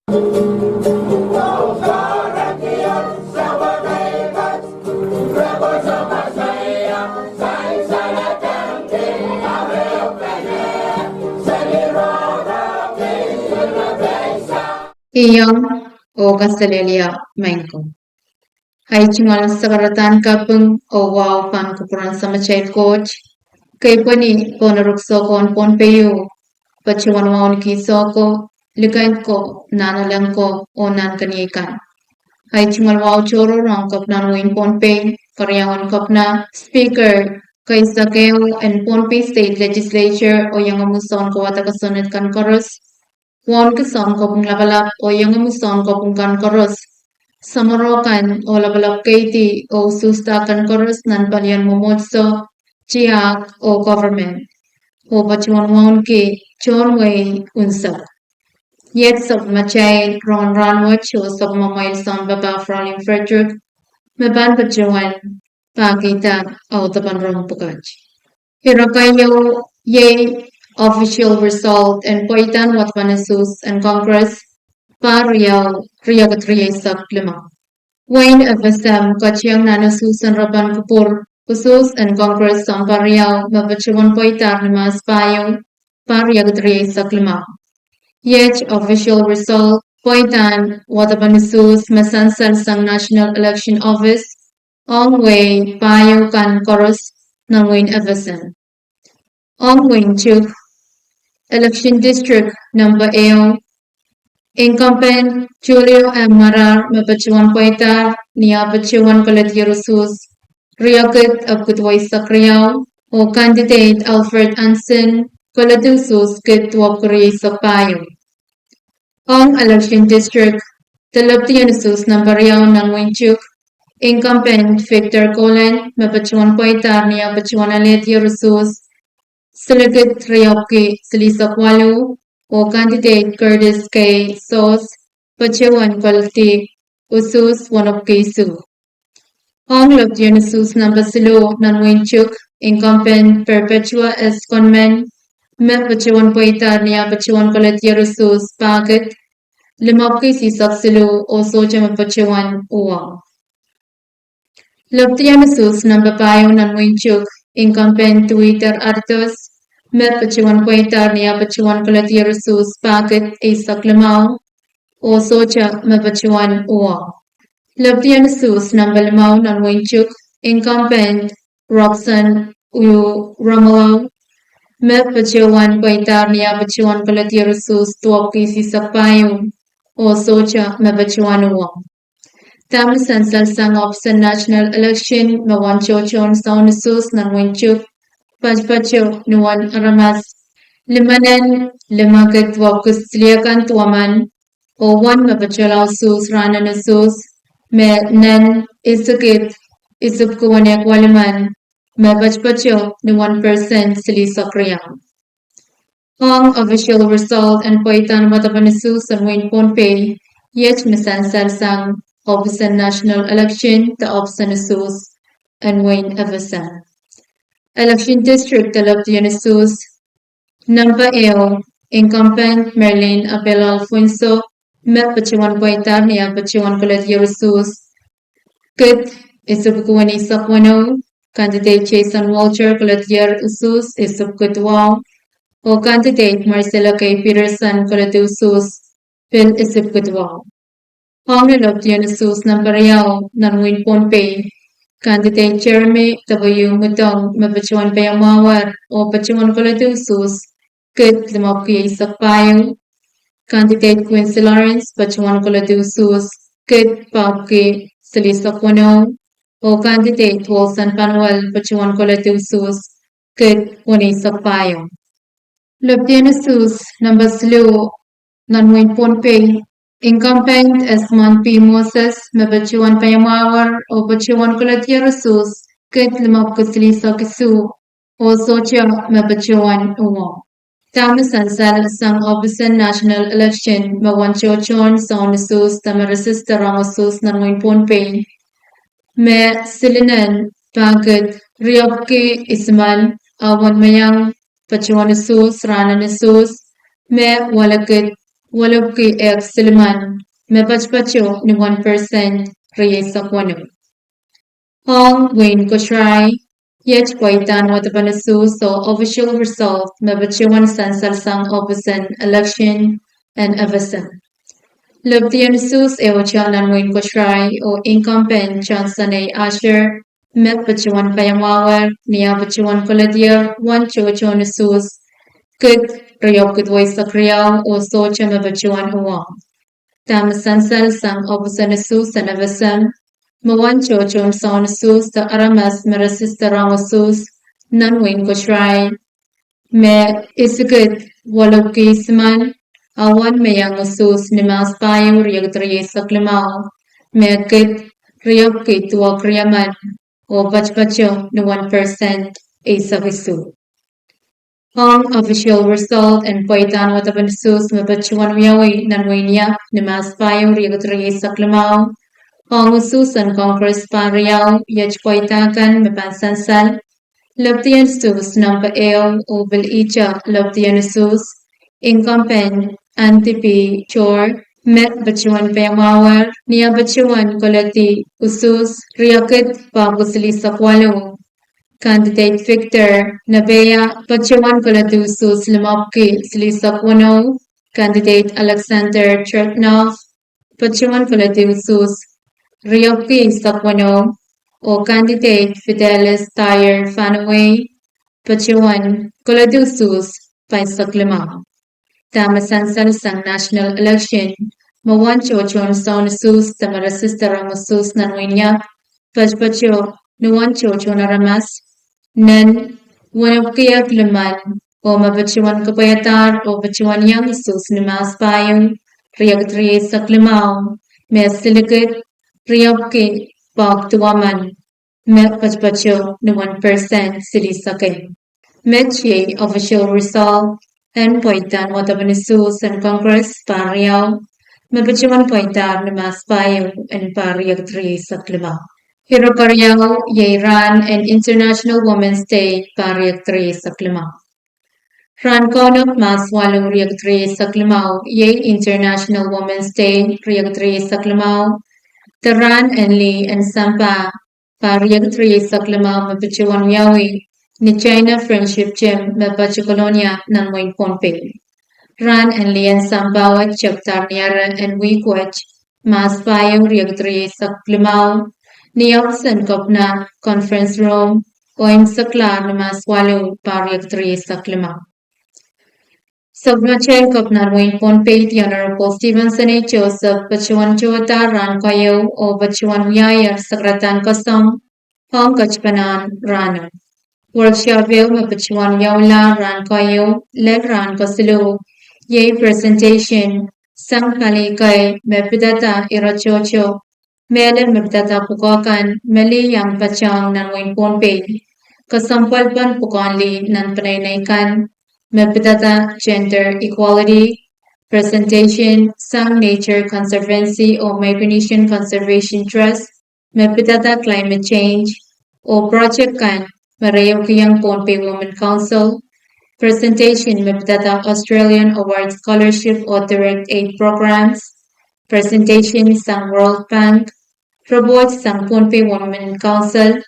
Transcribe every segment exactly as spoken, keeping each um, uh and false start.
Iang oh kaselehlie maing ko. Ahi tungoal sakaradahn kaping oh wahu pahn kupwuren Samatail Koht, kei pweni pohn erekiso ko en Pohnpei, patohwan wauneki soh ko, likend ko, nahnalek ko, oh nahnkeniei kan. Ahi tungoal wahu tohrohr ong Kepina en wehin Pohnpei, keriaun Kepina, Speaker keisek ehu en Pohnpei State Legislature, oh iangahki soun kawadek kosonned kan koaros, wauneki soun kopwung lapalap oh iangahki soun kopwung kan koaros, samworo kan oh lapalap keidi oh usuhsda kan koaros nan palien mwomwohdiso, tiahk oh government, oh patohwan wauneki tohn wehi unsek. Iet sapwmatail rohng rahnwet oh sapwmamwail sounpapah Fraulein Frederick me pahn patohwan pahkihda audepen rohng pwukat. Ire keieu iei official result en pweidahn wadepen usuhs en Congress, pahr riau, riekid rieisek limau. Wehin FSM ketieng nan usuhs en repen kupwur, usuhs en Congress sounpar riau me patohwan pweidahr ni Mahs pahieu, pahr riekid rieisek limau. Iet official result pweidahn wadepen usuhs me sansal sang National Election Office ong wehi pahieu kan koaros nan wehin FSM. Ong wehin Chuuk, Election District Number ehu, incumbent Tulio M. Marar me patohwan pweidahr ni ah patohwan koledier usuhs riekid epwiki duweisek riau, oh candidate Alfred Hansen, koledi usuhs kid duwepwiki rieisek pahieu. Ong Election District, de lepidien usuhs nambar riau nan wehin Chuuk, incumbent Victor Kolen me patohwan pweidahr ni ah patohwan alehdier usuhs silikid riepwiki silihsek waluh, oh candidate Curtis K. Sohs patohwan koledi usuhs wenepwiki isuh. Ong lepidien usuhs nambar siluh nan wehin Chuuk, incumbent Perpetua S. Konmen me patohwan pweidahr ni ah patohwan koledier usuhs pahkid limepwiki isihsek siluh, oh sohte me patohwan uhwong. Lepidien usuhs nambar pahieu nan wehin Chuuk, incumbent Tuwiter Aritos me patohwan pweidahr ni ah patohwan koledier usuhs pahkid eisek limau, oh sohte me patohwan uhwong. Lepidien usuhs nambar limau nan wehin Chuuk, incumbent Roxanne U. Romolo me patohwan pweidahr ni ah patohwan koledier usuhs duwepwiki isihsek pahieu, oh sohte me patohwan uhwong. Dahme sansal sang ohpis en National Election me wen tohtohn soun usuhs nan wehin Chuuk, patopato ni wen aramas limenen limekid duwepwiki silihsek duweman, oh wen me patohla usuhs rahnen usuhs me nen isikid isipwiki wenehk welimen, me patopato ni wen percent silihsek riau. Ong official result en pweidahn wadepen usuhs en wehin Pohnpei, iet me sansal sang ohpis en National Election de ohpis en usuhs en wehin FSM. Election District de lepidien usuhs nambar ehu, incumbent Merlin Apelo Alfonso me patohwan pweidahr ni ah patohwan koledier usuhs kid isipwiki weneisek weneu, candidate Jason Walter koledier usuhs isipwiki duwau, oh candidate Marcelo K. Peterson koledi usuhs pil isipwiki duwau. Ong lepidien usuhs nambar riau nan wehin Pohnpei, candidate Jeremy W. Mudong me patohwan paiamwahuwer oh patohwan koledi usuhs kid limepwiki eisek pahieu, candidate Quincy Lawrence patohwan koledi usuhs kid pahpwiki silihsek weneu, oh candidate Wilson Panuel patohwan koledi usuhs kid weneisek pahieu. Lepidien usuhs nambar siluh nan wehin Pohnpei, incumbent Esmond P. Moses me patohwan paiamwahuwer oh patohwan koledier usuhs kid limepwiki silihsek isuh, oh sohte me patohwan uhwong. Dahme sansal sang ohpis en National Election me wen tohtohn soun usuhs de me register rong usuhs nan wehin Pohnpei me silinen pahkid riepwiki isimen, a wen me iang patohwan usuhs rahnen usuhs me welekid waluhki ehk silimen, me poatopoato ni wen percent rieisek weneu. Ong wehin Kosrae, iet pweidahn wadepen usuhs oh official result me patohwan sansal sang ohpis en election en FSM. Lepidien usuhs ehute nan wehin Kosrae oh incumbent Johnson A. Asher me patohwan paiamwahuwer ni ah patohwan koledier wen tohtohn usuhs kid riehk kid weisek riau oh sohte me patohwan uhwong. Dahme sansal sang ohpis en usuhs en FSM, me wen tohtohn soun usuhs de aramas me register ong usuhs nan wehin Kosrae, me isikid waluhki isimen, a wen me iang usuhs ni Mahs pahieu riekid rieisek limau, me kid riehk kid duwehk riemen, oh poatopoato ni wen percent eisek isuh. Ong official result en pweidahn wadepen usuhs me patohwan wiawi nan wehin Iap ni Mahs pahieu riekid rieisek limau, ong usuhs en Congress pahr riau, iet pweida kan me pahn sansal: lepidien usuhs nempe ehu oh pil ihte lepidien usuhs, incumbent Andy P. Tor, me patohwan paiamwahuwer ni ah patohwan koledi usuhs riekid pahpwiki silihsek waluh. Candidate Victor Nabeya patohwan koledi usuhs limepwiki silihsek weneu. Candidate Alexander Tretnov patohwan koledi usuhs riepwiki eisek weneu, oh candidate Fidelis Thayer Fanuwei patohwan koledi usuhs pahisek limau. Dahme sansal sang national election, me wen tohtohn soun usuhs de me register ong usuhs nan wehin Iap, poatopoato ni wen tohtohn aramas, nan wenepwiki ehk limau, oh me patohwan kapwaiadahr oh patohwan iang usuhs ni Mahs pahieu riekid rieisek limau, me silikid riepwiki pahpwiki duwemen, me poatopoato ni wen percent silihsek ehu. Met iei official result en pweidahn wadepen usuhs en Congress pahr riau, me patohwan pweidahr ni Mahs pahieu en pahr riekid rieisek limau. Ire keriau iei rahn en International Women's Day pahr riekid rieisek limau. Rahn Kauno, Mahs waluh riekid rieisek limau, iei International Women's Day riekid rieisek limau, de rahn en lih en sampah pahr riekid rieisek limau me patohwan wiawi ni China Friendship Gym me Poato Kolonia nan wehin Pohnpei. Rahn en lih en sampah wet tepdahr ni ire en wihk wet, Mahs pahieu riekid rieisek limau, ni ohpis en Kepina Conference Room, oh imwseklahr ni Mahs waluh pahr riekid rieisek limau. Sapwellimatail Kepina en wehin Pohnpei, the Honorable Stevenson A. Joseph, patohwan tohda rahn keieu oh patohwan wiahier sakaradahn kesempwal ong ketipene en rahno. Workshop ehu me patohwan wiaula rahn keieu lel rahn kesiluh, iei presentation sang pali kei me pidada ire tohto, mehlel me pidada pwukoa kan me lih iang patehng nan wehin Pohnpei, kesempwalpen pwukoahn lih nan peneinei kan, me pidada gender equality, presentation sang Nature Conservancy oh Micronesian Conservation Trust, me pidada climate change, oh project kan me reieukiong Pohnpei Women Council, presentation me pidada Australian Award Scholarship oh Direct Aid Programs, presentation sang World Bank, report sang Pohnpei Women Council,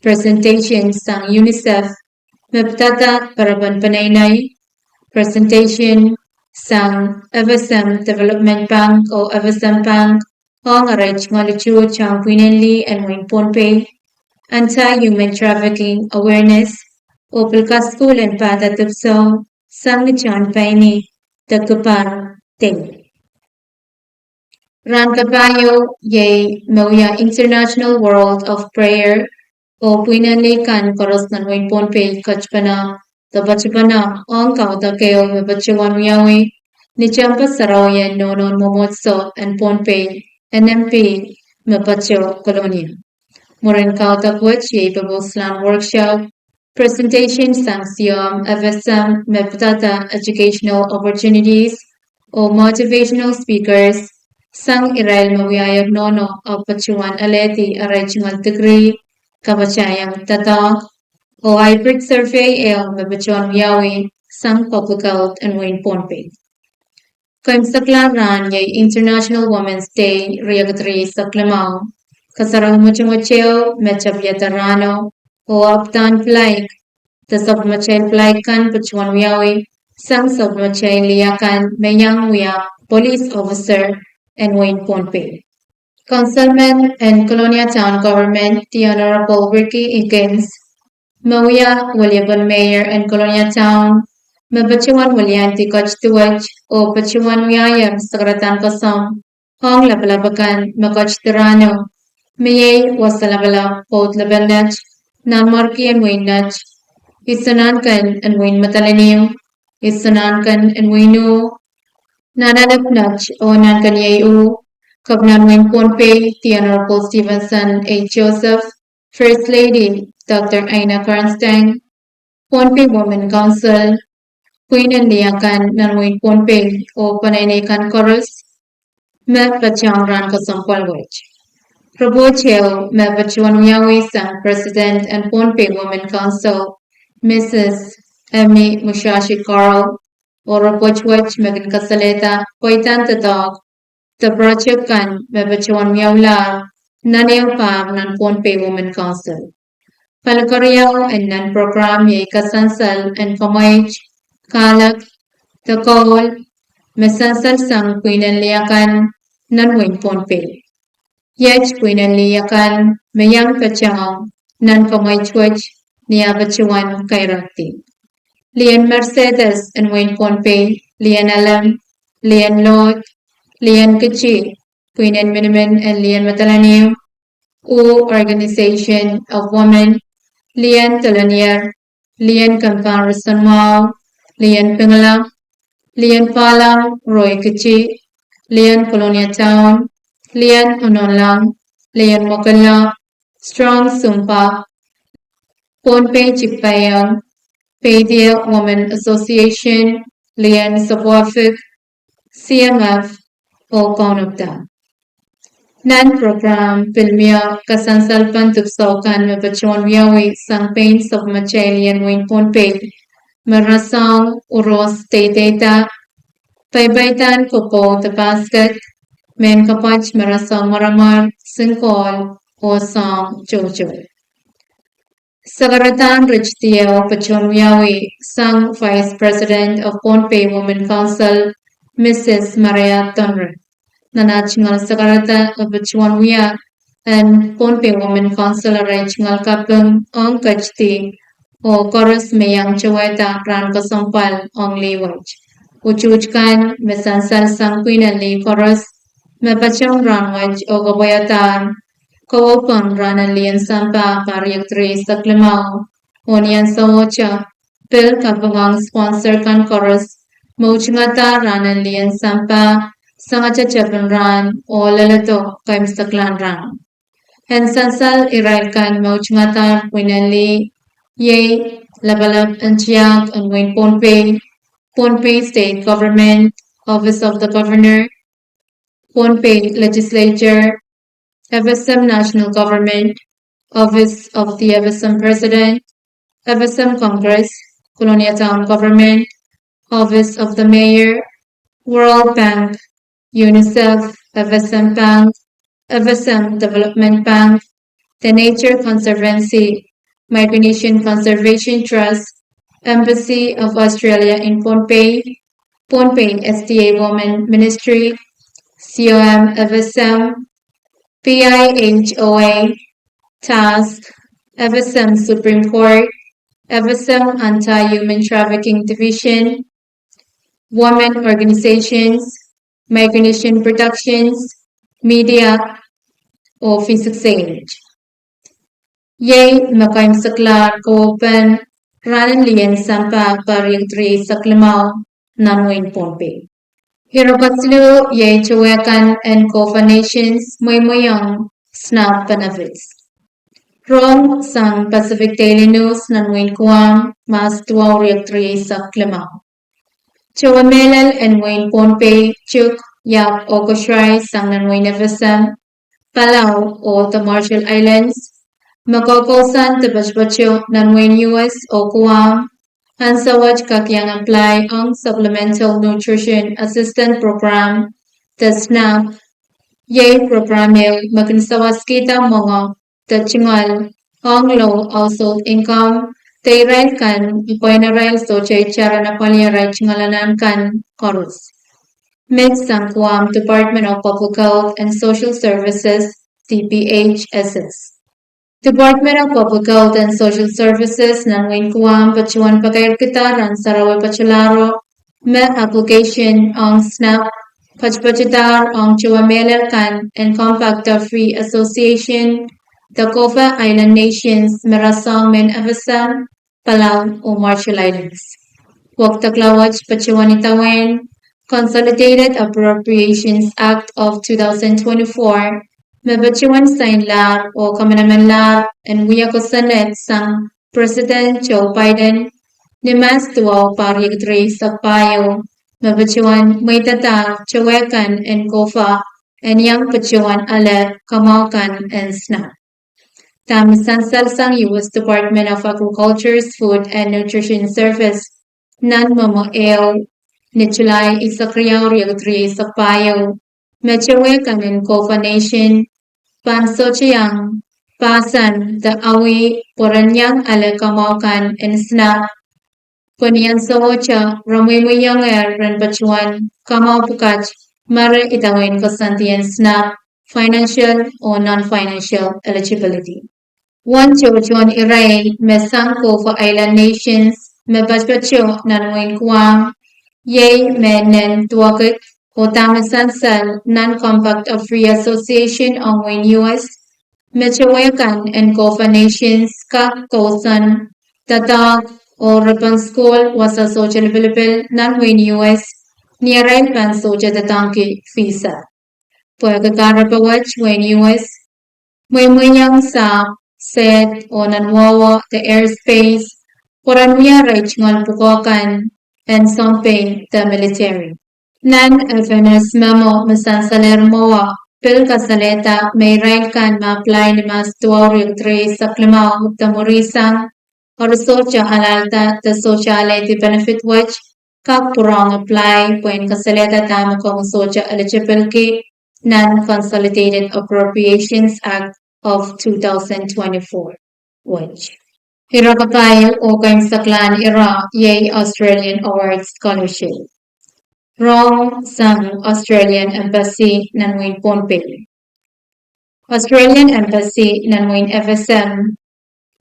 presentation sang UNICEF, me pidada perepen peneinei, presentation sang FSM Development Bank oh FSM Bank ong arail tungoal utuht ong pwihn en lih en wehin Pohnpei, anti-human trafficking awareness, oh pil kasukuhl en pahda dipwisou sang ni tohn pein ih de kipahr dei. Rahn kapahieu iei me wia International World of Prayer, oh pwihn en lih kan koaros nan wehin Pohnpei ketipene de patpene ong kaudok ehu me patohwan wiawi ni tehnpas sarawien nohnohn mwomwohdiso en Pohnpei, NMP, me Poato Kolonia. Mwurin kaudok wet iei pepouslahn workshop, presentation sang Siom FSM me pidada educational opportunities oh motivational speakers sang irail me wiahier nohno oh patohwan alehdi arail tungoal degree, kapatahieng doadoahk, oh hybrid survey ehu me patohwan wiawi sang public health en wehin Pohnpei. Keimwseklahr rahn iei International Women's Day riekid rieisek limau. Kasarawi mwotomwoteo me tapihada rahno oh apwdahn flag de sapwellimatail flag kan patohwan wiawi sang sapwellimatail lih akan me iang wia police officer en wehin Pohnpei. Kounsel men en Kolonia Town Government, The Honorable Ricky Higgins, me wia weliepen mayor en Kolonia Town, me patohwan weliandi ketdi wet oh patohwan wiahier sakaradahn koasoandi ong lapalap akan me ketdi rahno, me iei wasa lapalap pwoud lepin net, nanmwarkien wehin net, iso nahnken en wehin Madolenihmw, iso nahnken en wehin U, nan alap net oh nahnken iei U, Kepinahn wehin Pohnpei, The Honorable Stevenson A. Joseph, First Lady Doctor Aina Kronstein, Pohnpei Women Council, pwihn en lih akan nan wehin Pohnpei oh peneinei kan koaros me patohwan rahn kesempwal wet. Repwoht ehu me patohwan wiawi sang President en Pohnpei Women Council, Mrs Emmy Mushashi Carl, oh repwoht wet me kin kasalehda pweidahn doadoahk de project kan me patohwan wiawilahr nan ehu pahr nan Pohnpei Women Council. Pali keriau en nan program iei kasansal en kamwaid, kahlek, de koul, me sansal sang pwihn en lih akan nan wehin Pohnpei. Iet pwihn en lih akan me iang patohwan nan kamwaid wet ni ah patohwan kairakdi: lien Mercedes en wehin Pohnpei, lien Alem, lien Loht, lien Kiti, pwihn en minimin en lien Madolenihmw, U Organization of Women, lien Telenier, lien Kempang Risenmwahu, lien Pingala, lien Palang Roy Kiti, lien Kolonia Town, lien Ononlang, lien Mwakella, Strong Sumpa, Pohnpei Chikpaiong, Padia Women Association, lien Sapwafik, C M F, oh kaunopda. Nan program pil mie kasansalpen dipwisou kan me patohwan wiawi sang pein sapwellimatail lien wehin Pohnpei, me rasehng uros deideida, peipeidahn kopou de pasket, mehn kapwat me rasehng mwaramwar, sinkoal, oh soahng toutou. Sakaradahn ritideo patohwan wiawi sang Vice President of Pohnpei Women Council, Mrs Maria Tonre. Nan ah tungoal sakarada e patohwan wia en Pohnpei Women Council arail tungoal kaping ong ketdi oh koaros me iang towehda rahn kesempwal ong lih wet. Utuht kan me sansal sang pwihn en lih koaros me patohwan rahn wet oh kapwaiadahr kawepwehn rahn en lien sampah pahr riekid rieisek limau, oh ni ansowohte pil kapingohng sponsor kan koaros me utungada rahn en lien sampah sangete tepin rahn oh leledo keimwseklahn rahn. En sansal irail kan me utungadahr pwihn en lih iei lapalap en tiahk en wehin Pohnpei, Pohnpei State Government, Office of the Governor, Pohnpei Legislature, F S M National Government, Office of the F S M President, F S M Congress, Kolonia Town Government, Office of the Mayor, World Bank, UNICEF, F S M Bank, F S M Development Bank, The Nature Conservancy, Micronesian Conservation Trust, Embassy of Australia in Pohnpei, Pohnpei S D A Women Ministry, C O M F S M, P I H O A, TASC, F S M Supreme Court, F S M Anti-Human Trafficking Division, women organizations, Micronesian productions, media, oh Physics Aid. Iei me keimwseklahr kawepwehn rahn en lien sampah pahr riekid rieisek limau nan wehin Pohnpei. Ire kesiluh iei towehkan en COFA nations mweimweiong SNAP benefits. Rong sang Pacific Daily News nan wehin Guam, Mahs duwau riekid rieisek limau. Towe mehlel en wehin Pohnpei, Chuuk, Yap oh Kosrae sang nan wehin F S M, Palau oh the Marshall Islands, me koukousoan de potopoto nan wehin U S oh Guam, Ansou wet kak iang apply ong Supplemental Nutrition Assistance Program, de SNAP, iei program ehu me kin sawaskihda mwenge de tungoal ong low household income, de irail kan me pwainarail sohte itar en apwalih arail tungoal anahn kan koaros. Mid sang Guam Department of Public Health and Social Services, D P H S S. Department of Public Health and Social Services nan wehin Guam patohwan pakairkihda rahn sarawi patolahro me application ong SNAP patpatohdahr ong towe mehlel kan en Compact of Free Association, de COFA Island Nations me rasehng mehn F S M, Palau oh Marshall Islands. Wekdekla wet patohwan idawehn Consolidated Appropriations Act of two thousand twenty-four, me patohwan sainlahr oh kamanamanlahr en wia kosonned sang President Joe Biden ni Mahs duwau pahr riekid rieisek pahieu, me patohwan mweidadahr towe kan en COFA en iang patohwan ale kamwahu kan en SNAP. Dahme sansal sang U S Department of Agriculture's Food and Nutrition Service nan mwomwe ehu ni July eisek riau riekid rieisek pahieu, me towe kan en COFA Nation pahn sohte iang pahsan de awih pwe ren iang ale kamwahu kan en SNAP pwe ni ansou wet re mweimweiong ren patohwan kamwahu pwukat ma re idawehn koasoandi en SNAP financial oh non-financial eligibility. Uwen tohtohn irail me sang COFA Island Nations me patopato nan wehin Guam, iei me nen duwakid oh dahme sansal nan Compact of Free Association ong wehin U S, me towe kan en COFA Nations kak kousoan doadoahk oh re pahn sukuhl wasa sohte lipilipil nan wehin U S ni arail pahn sohte doadoahngki visa. Pwehki kahrepe wet wehin U S mweimweiong sahpw, sehd oh nan wahwa de airspace pwe ren wia arail tungoal pwukoa kan en sounpei de military. Nan F N S memo me sansalehr mwowe pil kasalehda me irail kan me apply ni Mahs duwau riekid rieisek limau de mwuri sang, re sohte alahlda de sohte alehdi benefit wet, kak pwurehng apply pwehn kasalehda dahme komw sohte eligible ki nan Consolidated Appropriations Act of two thousand twenty-four wet. Ire kapai oh keimwseklahn ire iei Australian Award Scholarship. Rong sang Australian Embassy nan wehin Pohnpei. Australian Embassy nan wehin F S M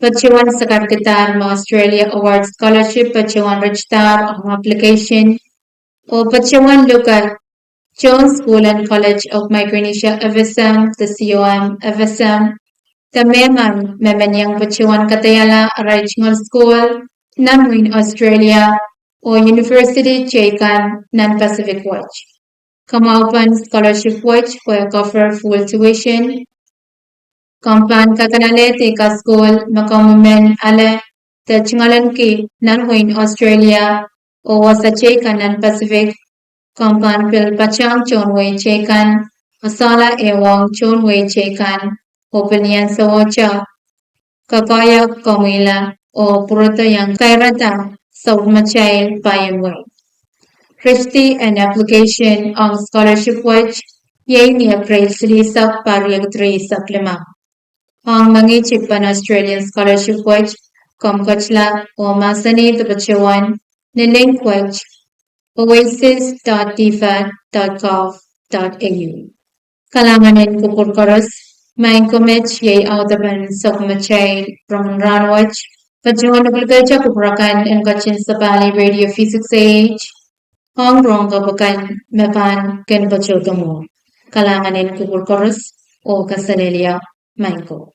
patohwan sakarkihdahr me Australia Award Scholarship patohwan retidahr ong application oh patohwan luke tohn School and College of Micronesia F S M de C O M F S M de mehmen me men iang patohwan kadaiala arail tungoal sukuhl nan wehin Australia oh university teikan nan Pacific wet. Kamwahupen scholarship wet pwe cover full tuition. Komw pahn kak alehdi kasukuhl me komw men ale de tungoalenki nan wehin Australia oh wasa teikan nan Pacific. Komw pahn pil patehng tohn wehi teikan, esehla ehuong tohn wehi teikan, oh pil ni ansou wet koakoahiek komwihla oh pwurodo iang kairada soutumatail paien wehi. Riting en application ong scholarship wet iei ni Epril silihsek pahr riekid rieisek limau. Ong mengihtik pen Australian scholarship wet, komw ketila oh mahsanih de patohwan ni link wet oasis dot D fat dot gov dot A U. Kalahngan en kupwur koaros, maing ko, met iei audepen soutumatail rongen rahnwet. Patohwan luhluhkehte kupwur akan en ketin sapahl Radio V six A H ong rohng kapw akan me pahn kin patohdo mwohn. Kalahngan en kupwur koaros oh kaselehlie, maing ko.